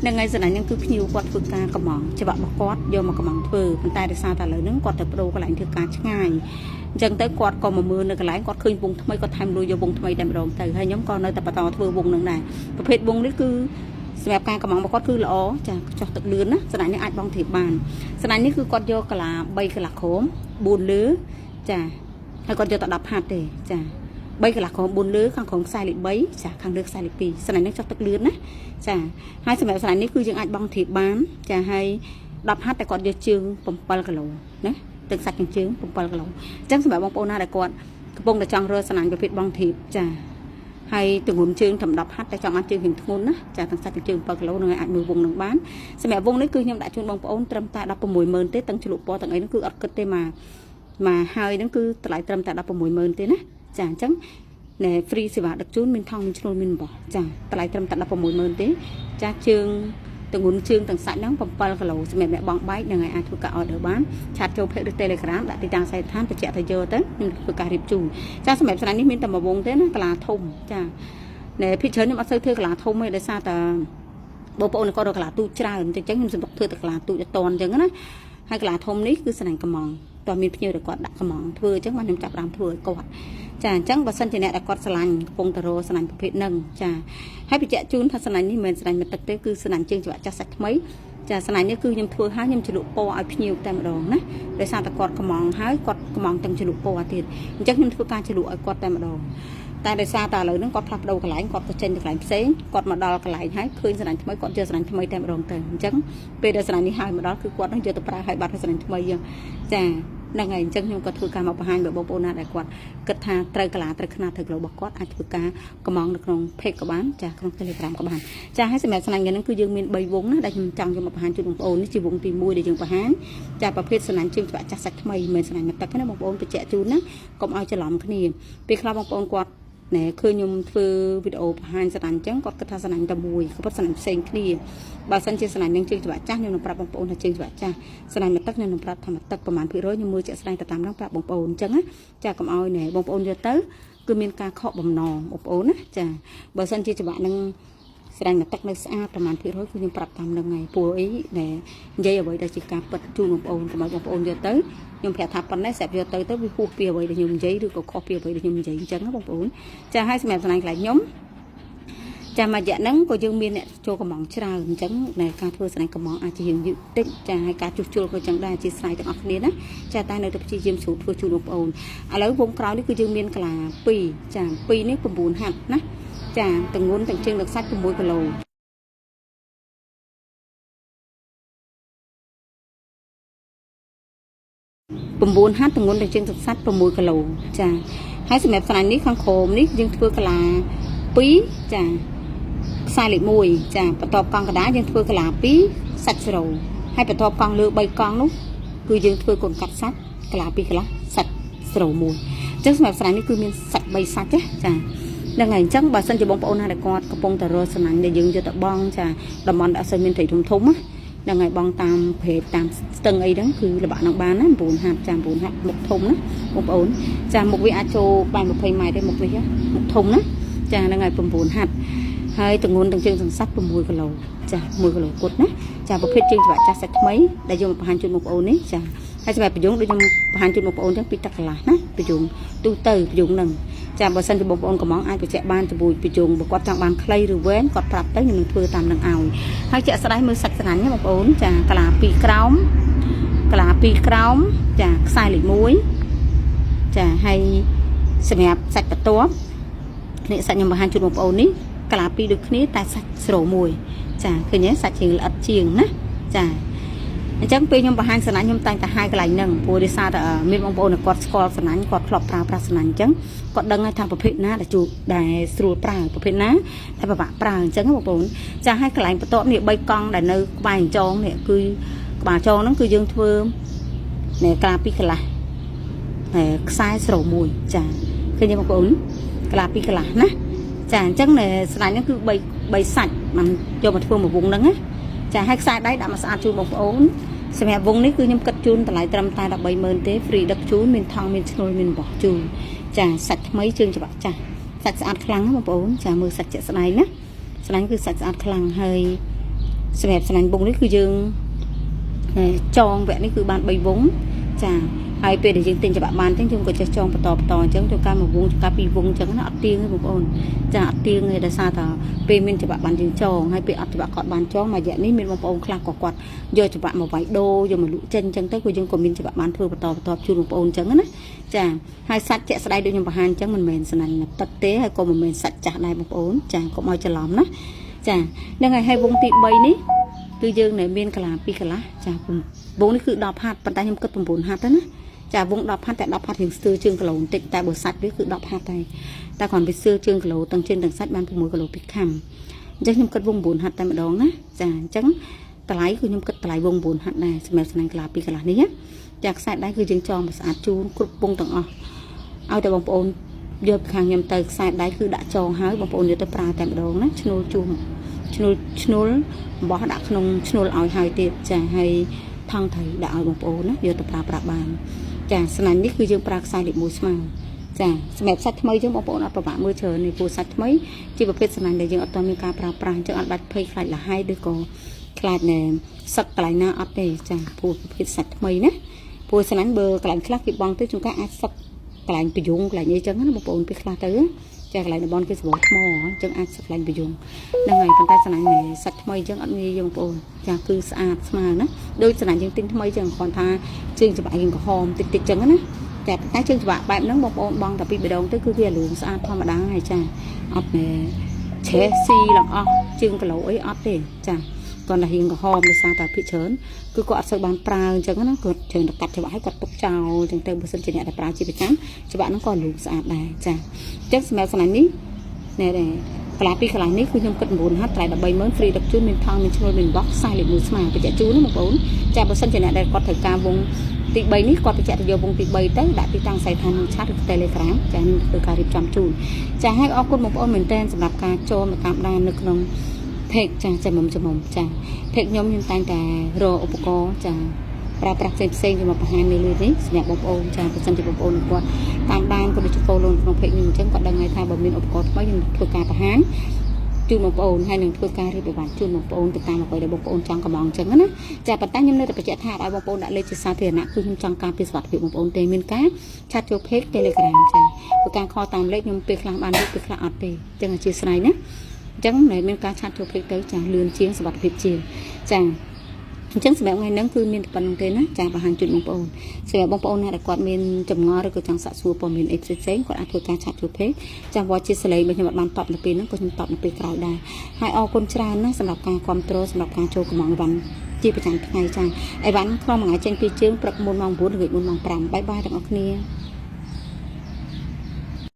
នឹងហើយស្នាញ់ហ្នឹងគឺភ្ញៀវគាត់ធ្វើការកំងច្បាប់របស់គាត់យកមកកំងធ្វើប៉ុន្តែដោយសារតែឥឡូវហ្នឹងគាត់ទៅបដូរកន្លែងធ្វើការឆ្ងាយអញ្ចឹងទៅគាត់ក៏មកមើលនៅកន្លែងគាត់ឃើញវងថ្មីគាត់ថែមលុយយកវងថ្មីតែម្ដងទៅហើយខ្ញុំក៏នៅតែបន្តធ្វើវងហ្នឹងដែរប្រភេទវងនេះគឺសម្រាប់ការកំងរបស់គាត់គឺល្អចាចោះទឹកលឿនណាស្នាញ់នេះអាចបងធៀបបានស្នាញ់នេះគឺគាត់យកកាឡា3កន្លះក្រោម4លើចាហើយគាត់យកតែ10ហាត់ទេចា3កន្លះក្រោម4លើខាងក្រោមខ្សែលេខ3ចាខាងលើខ្សែលេខ2ស្នាញ់នេះចោះទឹកលឿនណាចាហើយសម្រាប់ស្នាញ់នេះគឺយើងអាចបងធៀបបានចាហើយ10ហាត់តែគាត់យកជើង7គីឡូណាទឹកសាច់ទាំងជើង7គីឡូអញ្ចឹងសម្រាប់បងប្អូនណាដែលគាត់កំពុងតែចង់រើស្នាញ់ប្រភេទបងធៀបចាហើយទងន់ជើងត្រឹម10ហាត់តែចង់បានជើងរៀងធ្ងន់ណាចាទាំងសាច់ទាំងជើង7គីឡូនឹងអាចមើលវងនឹងបានសម្រាប់វងនេះគឺខ្ញុំដាក់ជូនបងប្អូនត្រឹមតែ160,000ទេទាំងជ្លក់ពណ៌ទាំងអីហ្នឹងគឺអត់គិតទេមកមកហើយហ្នឹងគឺតម្លៃត្រឹមតែ160,000ទេណាចាអញ្ចឹងណែ free សេវាដឹកជូនមានថង់មានឈ្នួលមានបោះចាតម្លៃត្រឹមតែ160,000ទេចាជើងទងន់ជើងទាំងសាច់ហ្នឹង7គីឡូសម្រាប់អ្នកបងបែកនឹងឲ្យអាចធ្វើការ order បាន chat ចូល page ឬ Telegram ដាក់ទីតាំងអាសយដ្ឋានបញ្ជាក់ថាយកទៅខ្ញុំធ្វើការរៀបជូនចាសម្រាប់ស្នាញ់នេះមានតែមួយវងទេណាកាឡាធំចាណែភាគច្រើនខ្ញុំអត់សូវធ្វើកាឡាធំទេដោយសារតែបងប្អូនក៏រកកាឡាទូចច្រើនអញ្ចឹងខ្ញុំសម្រុកធ្វើតែកាឡាទូចឲ្យតន់អញ្ចឹងណាហើយកាឡាធំនេះគឺស្នាញ់កំងតោះមានភ្ញៀវដែលគាត់ដាក់កំងធ្វើអញ្ចឹងបានខ្ញុំចាប់ដើមធ្វើឲ្យគាត់ចាអញ្ចឹងបើសិនជាអ្នកដែលគាត់ស្រឡាញ់កំពុងតែរកស្រឡាញ់ប្រភេទហ្នឹងចាហើយបញ្ជាក់ជូនថាស្រឡាញ់នេះមិនមែនស្រឡាញ់មកទឹកទេគឺស្រឡាញ់ជើងច្បាក់ចាស់សាច់ថ្មីចាស្នាញ់នេះគឺខ្ញុំធ្វើហើយខ្ញុំជ្លក់ពណ៌ឲ្យភ្ញៀវតែម្ដងណាដោយសារតែគាត់កំងហើយគាត់កំងទាំងជ្លក់ពណ៌ទៀតអញ្ចឹងខ្ញុំធ្វើការជ្លក់ឲ្យគាត់តែម្ដងតែដោយសារតែឥឡូវហ្នឹងគាត់ផ្លាស់ប្ដូរកន្លែងគាត់ទៅចេញទៅកន្លែងផ្សេងគាត់មកដល់កន្លែងហើយឃើញស្នាញ់ថ្មីគាត់យកស្នាញ់ថ្មីតែម្ដងទៅអញ្ចឹងពេលដែលស្នាញ់នេះហើយមកដល់គឺគាត់នឹងយកទៅប្រើឲ្យបាត់ស្នាញ់ថ្មីចឹងចាហ្នឹងហើយអញ្ចឹងខ្ញុំក៏ធ្វើការមកបង្ហាញដល់បងប្អូនណាដែលគាត់គិតថាត្រូវកាឡាត្រូវខ្នាតត្រូវគីឡូរបស់គាត់អាចធ្វើការកំងនៅក្នុង page ក៏បានចាក្នុង Telegram ក៏បានចាហើយសម្រាប់ស្នាញ់ហ្នឹងគឺយើងមាន3វងណាដែលខ្ញុំចង់យកមកបង្ហាញជូនបងប្អូននេះជាវងទី1ដែលយើងបង្ហាញចាប្រភេទស្នាញ់ជើងច្បាក់ចាស់សាច់ថ្មីមិនមែនស្នាញ់មកទឹកទេណាបងប្អូនបញ្ជាក់ជូនណាកុំឲ្យច្រឡំគ្នាពេលខ្លះបងប្អូនគាត់ណែឃើញខ្ញុំធ្វើវីដេអូបង្ហាញស្នាញ់អញ្ចឹងគាត់គិតថាស្នាញ់តែមួយក៏ប៉ុតស្នាញ់ផ្សេងគ្នាបើសិនជាស្នាញ់នឹងជើងច្បាក់ចាស់ខ្ញុំនឹងប្រាប់បងប្អូនថាជើងច្បាក់ចាស់ស្នាញ់មកទឹកខ្ញុំនឹងប្រាប់ថាមកទឹកប្រហែលភាគរយខ្ញុំមើលជាក់ស្ដែងទៅតាមហ្នឹងប្រាប់បងប្អូនអញ្ចឹងណាចាកុំឲ្យណែបងប្អូនយកទៅគឺមានការខកបំណងបងប្អូនណាចាបើសិនជាច្បាក់នឹងស្រាញ់មកទឹកនៅស្អាតប្រហែលភាគរយគឺខ្ញុំប្រាប់តាមនឹងហើយព្រោះអីណែនិយាយអ្វីដែលជាការពិតជូនបងប្អូនកុំឲ្យបងប្អូនយកទៅខ្ញុំប្រាប់ថាប៉ុណ្ណេះស្រាប់យកទៅទៅវាហួសពីអ្វីដែលខ្ញុំនិយាយឬក៏ខុសពីអ្វីដែលខ្ញុំនិយាយអញ្ចឹងណាបងប្អូនចាហើយសម្រាប់ស្នាញ់កន្លែងខ្ញុំចាមួយរយៈហ្នឹងក៏យើងមានអ្នកចូលកំងច្រើនអញ្ចឹងในការធ្វើស្នាញ់កំងអាចជាយើងយឺតតិចចាហើយការជួសជុលក៏ចឹងដែរអធិស្ឋានទាំងអស់គ្នាណាចាតែនៅតែព្យាយាមស្រួលធ្វើជូនបងប្អូនឥឡូវវងក្រោយនេះគឺយើងមានកាឡា2ចា2នេះ9ហាត់ណាចាទាំងងុនទាំងជើងទាំងសាច់6គីឡូ9ហាត់ទម្ងន់ទាំងជើងទឹកសាច់6គីឡូចាហើយសម្រាប់ស្នាញ់នេះខាងក្រោមនេះយើងធ្វើកាឡា2ចាខ្សែលេខ1ចាបន្ទាប់កង់កដាយើងធ្វើកាឡា2សាច់0ហើយបន្ទាប់កង់លើ3កង់នោះគឺយើងធ្វើកូនកាត់សាច់កាឡា2កន្លះសាច់0 1អញ្ចឹងសម្រាប់ស្នាញ់នេះគឺមានសាច់3សាច់ណាចាហ្នឹងហើយអញ្ចឹងបើសិនជាបងប្អូនណាដែលគាត់កំពុងតែរកស្នាញ់ដែលយើងយកទៅបងចាតំបន់ដែលអត់សូវមានត្រីធំធំណាហ្នឹងហើយបងតាមព្រែកតាមស្ទឹងអីហ្នឹងគឺល្បាក់នឹងបានណា9ហាត់ចា9ហាត់មុខធំណាបងប្អូនចាមុខវាអាចចូលបែរ20ម៉ែត្រទេមុខនេះមុខធំណាចាហ្នឹងហើយ9ហាត់ហើយទងន់ទាំងជើងសង្សាច់6គីឡូចា1គីឡូគត់ណាចាប្រភេទជើងច្បាក់ចាស់សាច់ថ្មីដែលយើងមកបង្ហាញជូនបងប្អូននេះចាហើយសម្រាប់ប្រយងដូចខ្ញុំបង្ហាញជូនបងប្អូនចឹងពីទឹកកន្លះណាប្រយងទូទៅប្រយងហ្នឹងចាបើសិនជាបងប្អូនកំងអាចបញ្ជាក់បានជាមួយប្រយងបើគាត់ចង់បានខ្លីឬវែងគាត់ប្រាប់ទៅខ្ញុំនឹងធ្វើតាមនឹងឲ្យហើយជាក់ស្ដែងមើលសាច់ស្រាញ់ណាបងប្អូនចាកាឡា2ក្រោមកាឡា2ក្រោមចាខ្សែលេខ1ចាហើយសម្រាប់សាច់បន្ទាប់នេះសាច់ខ្ញុំបង្ហាញជូនបងប្អូននេះកាឡា2ដូចគ្នាតែសាច់ស្រូមួយចាឃើញទេសាច់ជាងល្អិតជាងណាចាអញ្ចឹងពេលខ្ញុំបង្ហាញសណាញ់ខ្ញុំតែងតែហាយកន្លែងហ្នឹងព្រោះដោយសារតែមានបងប្អូនគាត់ស្គាល់សណាញ់គាត់ធ្លាប់ប្រើប្រាស់សណាញ់អញ្ចឹងគាត់ដឹងហើយថាប្រភេទណាដែលជួដែលស្រួលប្រើប្រភេទណាដែលពិបាកប្រើអញ្ចឹងបងប្អូនចាហើយកន្លែងបន្ទាប់នេះ3កង់ដែលនៅក្បែរអញ្ចងនេះគឺក្បាលចងហ្នឹងគឺយើងធ្វើនេះក្លា2កន្លះខ្សែស្រូមួយចាឃើញទេបងប្អូនក្លា2កន្លះណាចាអញ្ចឹងស្នាញ់ហ្នឹងគឺ3សាច់มันយកមកធ្វើមួយវងហ្នឹងណាចាហើយខ្សែដៃដាក់មកស្អាតជូនបងប្អូនសម្រាប់វងនេះគឺខ្ញុំគិតជូនតម្លៃត្រឹមតែ130,000ទេ free ដឹកជូនមានថង់មានឈ្នួលមានបោះជូនចាសាច់ថ្មីជើងច្បាក់ចាស់សាច់ស្អាតខ្លាំងណាបងប្អូនចាមើលសាច់ជាក់ស្ដែងណាស្ដាញ់គឺសាច់ស្អាតខ្លាំងហើយ សម្រាប់ស្នាញ់វងនេះគឺយើងចងវគ្គនេះគឺបាន3វងចាហើយពេលដែលយើងទិញច្បាក់បានអញ្ចឹងយើងក៏ចេះចងបន្តបន្តអញ្ចឹងជួនកាលមួយវងជួនកាលពីរវងអញ្ចឹងណាអត់ទៀងទេបងប្អូនចាអត់ទៀងទេដោយសារតែពេលមានច្បាក់បានយើងចងហើយពេលអត់ច្បាក់គាត់បានចងមួយរយៈនេះមានបងប្អូនខ្លះក៏គាត់យកច្បាក់មកវាយដូរយកមកលក់ចេញអញ្ចឹងទៅក៏យើងក៏មានច្បាក់បានធ្វើបន្តបន្តជូនបងប្អូនអញ្ចឹងណាចាហើយសាច់ជាក់ស្ដែងដូចខ្ញុំបង្ហាញអញ្ចឹងមិនមែនស្នាញ់ទឹកទេហើយក៏មិនមែនសាច់ចាស់ដែរបងប្អូនចាកុំឲ្យច្រឡំណាចាហ្នឹងហើយហើយវងទី3នេះគឺយើងនៅមានកលា2កន្លះចាវងនេះគឺ10ហាត់ប៉ុន្តែខ្ញុំគិត9ហាត់ទៅណាចាវង10ហាត់តែ10ហាត់រៀងស្ទើរជាងគីឡូបន្តិចតែបើសាច់វាគឺ10ហាត់ដែរតែគ្រាន់វាស្ទើរជាងគីឡូទាំងជើងទាំងសាច់បាន6គីឡូ2ខាំអញ្ចឹងខ្ញុំគិតវង9ហាត់តែម្ដងណាចាអញ្ចឹងតម្លៃគឺខ្ញុំគិតតម្លៃវង9ហាត់ដែរសម្រាប់ស្នាញ់កលា2កន្លះនេះណាចាខ្សែដៃគឺយើងចងមកស្អាតជូនគ្រប់វងទាំងអស់ឲ្យតែបងប្អូនយកខាងខ្ញុំទៅខ្សែដៃគឺដាក់ចងហើយបងប្អូនយកទៅប្រើតែម្ដងណាឈ្នួលជុំឈ្នួលឈ្នួលអំបោះដាក់ក្នុងឈ្នួលឲ្យហើយទៀតចាហើយថង់ត្រីដាក់ឲ្យបងប្អូនណាយកទៅប្រើប្រាស់បានចាស្នាញ់នេះគឺយើងប្រើខ្សែលេខ1ស្មើចាសម្រាប់សាច់ថ្មីយើងបងប្អូនអត់ប្របាក់មើលច្រើននេះព្រោះសាច់ថ្មីជាប្រភេទស្នាញ់ដែលយើងអត់ទាន់មានការប្រើប្រាស់អញ្ចឹងអត់បាច់ភ័យខ្លាចលហៃឬក៏ខ្លាចណែសឹកកន្លែងណាអត់ទេចាព្រោះប្រភេទសាច់ថ្មីណាព្រោះស្នាញ់បើកន្លែងខ្លះគេបងទៅជួនកាលអាចសឹកកន្លែងប្រយុងកន្លែងអីចឹងណាបងប្អូនពេលខ្លះទៅចាកន្លែងតំបន់គេសបោថ្មអញ្ចឹងអាចសឹកកន្លែងប្រយុងហ្នឹងហើយប៉ុន្តែស្នាញ់សាច់ថ្មីអញ្ចឹងអត់ងាយទេបងប្អូនចាគឺស្អាតស្មើណាដូចស្នាញ់យើងទិញថ្មីចឹងគ្រាន់ថាជើងច្បាក់យើងក្រហមតិចតិចចឹងណាចាតែជើងច្បាក់បែបហ្នឹងបងប្អូនបងតែពីរដងទៅគឺវាលឿងស្អាតធម្មតាហើយចាអត់ណែឆេះស៊ីឡើងអស់ជើងគីឡូអីអត់ទេចាគាត់តែរៀងក្រហមដោយសារតែភិកច្រើនគឺគាត់អត់សូវបានប្រើអញ្ចឹងណាគាត់ច្រើនតែកាត់ច្បាក់ឲ្យគាត់ទុកចោលអញ្ចឹងទៅបើសិនជាអ្នកដែលប្រើជាប្រចាំច្បាក់ហ្នឹងក៏លូងស្អាតដែរចាអញ្ចឹងសម្រាប់ស្នាញ់នេះណែដែរកន្លះពីកន្លះនេះគឺខ្ញុំគិត9ហាត់ថ្លៃ130,000 free ដឹកជូនមានថង់មានឈ្នួលមានបោះខ្សែលេខ1ស្មើបញ្ជាក់ជូនណាបងប្អូនចាបើសិនជាអ្នកដែលគាត់ត្រូវការវងទី3នេះគាត់បញ្ជាក់ទៅយកវងទី3ទៅដាក់ទីតាំងស័យដ្ឋានក្នុង chat ឬ Telegram ចាខ្ញុំធ្វើការរៀបចំជូនចាហើយអរគុណបងប្អូនមែនទែនសម្រាប់ការចូលមកតាមដាននៅក្នុង page ចាចំមុំចំមុំចា page ខ្ញុំខ្ញុំតែងតែរកឧបករណ៍ចាប្រើប្រាស់ផ្សេងផ្សេងយកមកបង្ហាញនៅលើនេះសម្រាប់បងប្អូនចាបើសិនជាបងប្អូនគាត់តាមដានក៏ដូចជា follow ក្នុង page ខ្ញុំអញ្ចឹងគាត់ដឹងហើយថាបើមានឧបករណ៍ថ្មីខ្ញុំធ្វើការបង្ហាញជូនបងប្អូនហើយនឹងធ្វើការរៀបចំជូនបងប្អូនទៅតាមអ្វីដែលបងប្អូនចង់កំងអញ្ចឹងណាចាប៉ុន្តែខ្ញុំនៅតែបញ្ជាក់ថាឲ្យបងប្អូនដាក់លេខជាសាធារណៈគឺខ្ញុំចង់ការពារសុវត្ថិភាពបងប្អូនទេមានការ chat ចូល page Telegram ចាព្រោះការ call តាមលេខខ្ញុំពេលខ្លះបានពេលខ្លះអត់ទេអញ្ចឹងអធិស្ឋានណាអញ្ចឹងនៅមានការ chat ចូល page ទៅចាលឿនជាងសុវត្ថិភាពជាងចាអញ្ចឹងសម្រាប់ថ្ងៃហ្នឹងគឺមានតែប៉ុណ្្នឹងទេណាចាបង្ហាញជូនបងប្អូនសម្រាប់បងប្អូនណាដែលគាត់មានចម្ងល់ឬក៏ចង់សាកសួរព័ត៌មានអីផ្សេងៗគាត់អាចធ្វើការ chat ចូល page ចាំវត្តជាសលេងបើខ្ញុំអត់បានតបនៅពេលហ្នឹងក៏ខ្ញុំតបនៅពេលក្រោយដែរហើយអរគុណច្រើនណាស់សម្រាប់ការគ្រប់គ្រងសម្រាប់ការចូលកម្ម៉ង់អីវ៉ាន់ជាប្រចាំថ្ងៃចាអីវ៉ាន់ក្នុងមួយថ្ងៃចេញពីជើងព្រឹកមុនម៉ោង9ល្ងាចមុនម៉ោង5bye bye ទាំងអស់គ្នា។